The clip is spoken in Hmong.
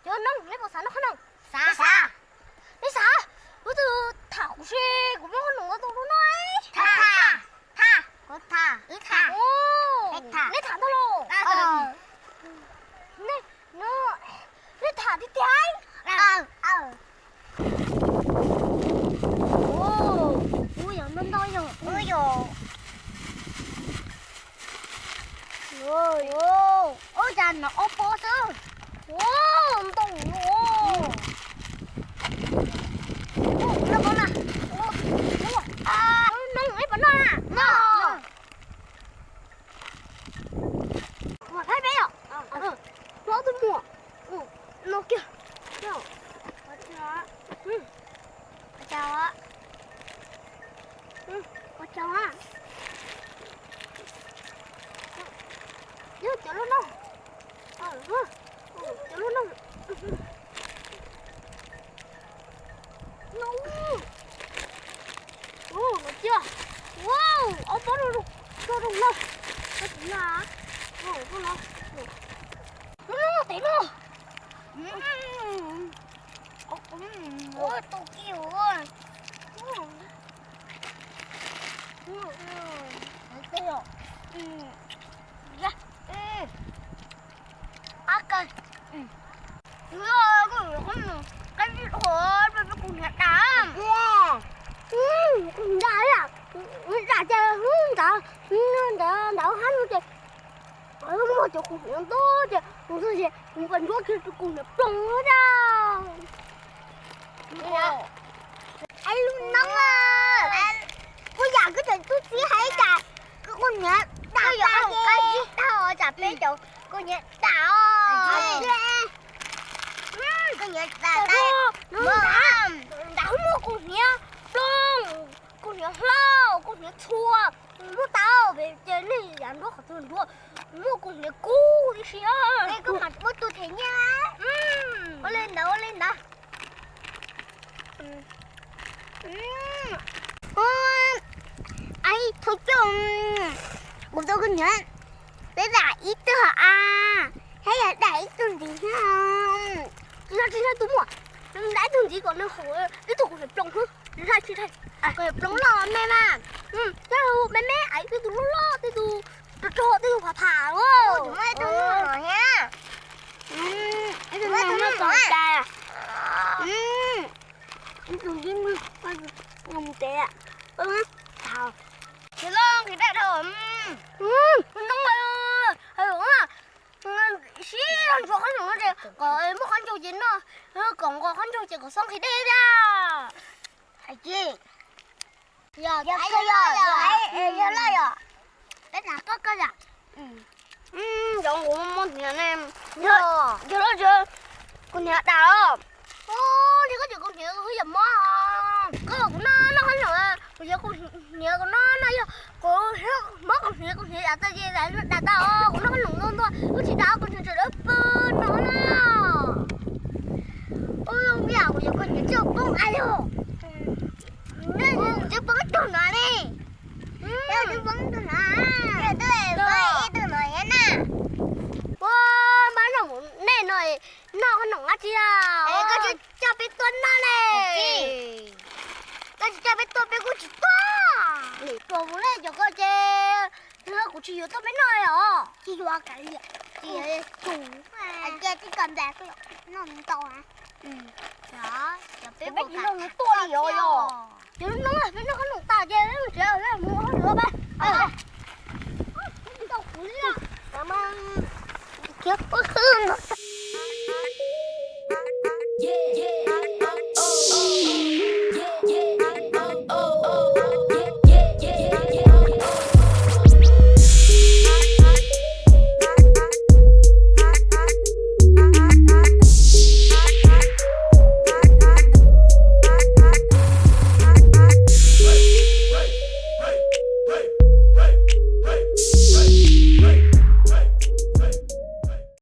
Cov noog, neb puas xav noog qhob noom? Xav. Xav. Neb xav, kuv tus tham kuv si, kuv muab qhob noom ua tau lub no. Tham, tham, kuv tham, wb tham, neb tham ntag los? Neb, neb tham tiag tiag. Ua yog ntau ntau yog. Ua cas no ob pob xwb. Ntau. Noj pob na. Noj, neb puas noj na? Noj. Ua qhaib peb os. Noj tus muam. No kiag. Ua cas, yog cov lub no, cov lub no, no, no cia, wow, ob pob no, no, no, no, no, no, tes no. Ua tus kiu. Ab kawg. Kuv niam dam, dam ces ntawd, ntawd ntawd hab no ces muaj cov kuv niam ntau ces kuv txog ces kuv npaj ntsuab kiag rau kuv niam ploog na. Lub noob, kuv yam koj cov tub txib hais cas kuv niam dam, yog qab zib tag tsam peb cov kuv niam dam os. Kuv niam dam, dam muaj kuv niam ploog, kuv niam hlau, kuv niam txhua, muaj tau ces nej yam nruab qhov twg nruab, muaj kuv niam kub tib si. Koj mam muab tus them nyiaj. Ua li ntawd, ua li ntawd. Ib tug coj, kuv tau kuv niam, peb dam ib tug a, thiab yog dam ib tug ntxiv thiab. Tsis yog, tsis yog tus muam, dam ib tug ntxiv kom nws haum ib tug kuv niam ploog xwb. Kuv niam ploog loj me mas, me me, ib tug loj loj, ib tug rog rog, ib tug pham pham. Ib tug no, ib tug no, ib tug no, ib tug ntxiv, mus tsev. Tsis loj nqhis daj dhau. Noob, sib zog ntsuas qhob noom no ces kom muaj qhob ncauj ces noj, kom nqos qhob ncauj ces kom xob nqhis dej thiab. Hais tsis yog, yog loj yom, peb nam koj koj yom. Cov kuv muaj niam ne, yog loj, kuv niam dam os. Li koj cov kuv niam yog mob, koj kuv noj noj qhob noom, kuv yog kuv niam kuv noj noj yog kuv mob kuv niam, kuv niam dam tau ces dam tau, kuv noj qhob noom ntua ntua wb tsis dam, kuv niam tseem dawb paug no na. Ua li kuv yog kuv niam tseem poob qas yog, tseem poob tug no li. Tseem poob tug no, ib tug no thiab na. Ua, npaj noj mus nej no, noj qhob noom dab tsi a? Koj tsis coj peb tuaj noj ne. Koj tsis coj peb tuaj peb kuj tsis tuaj. Tuaj mus nej cov ko ces kuv tsis yuav tuaj peb noj os. Tsis yuav kav liam, tsis yuav, tsis kom npam noj ntau. Peb tsis noj tuaj li os. Yog lub no peb noj qhob noom tas ces mus tsev, mus ua hauj lwm peb. Khiav qub xwb no.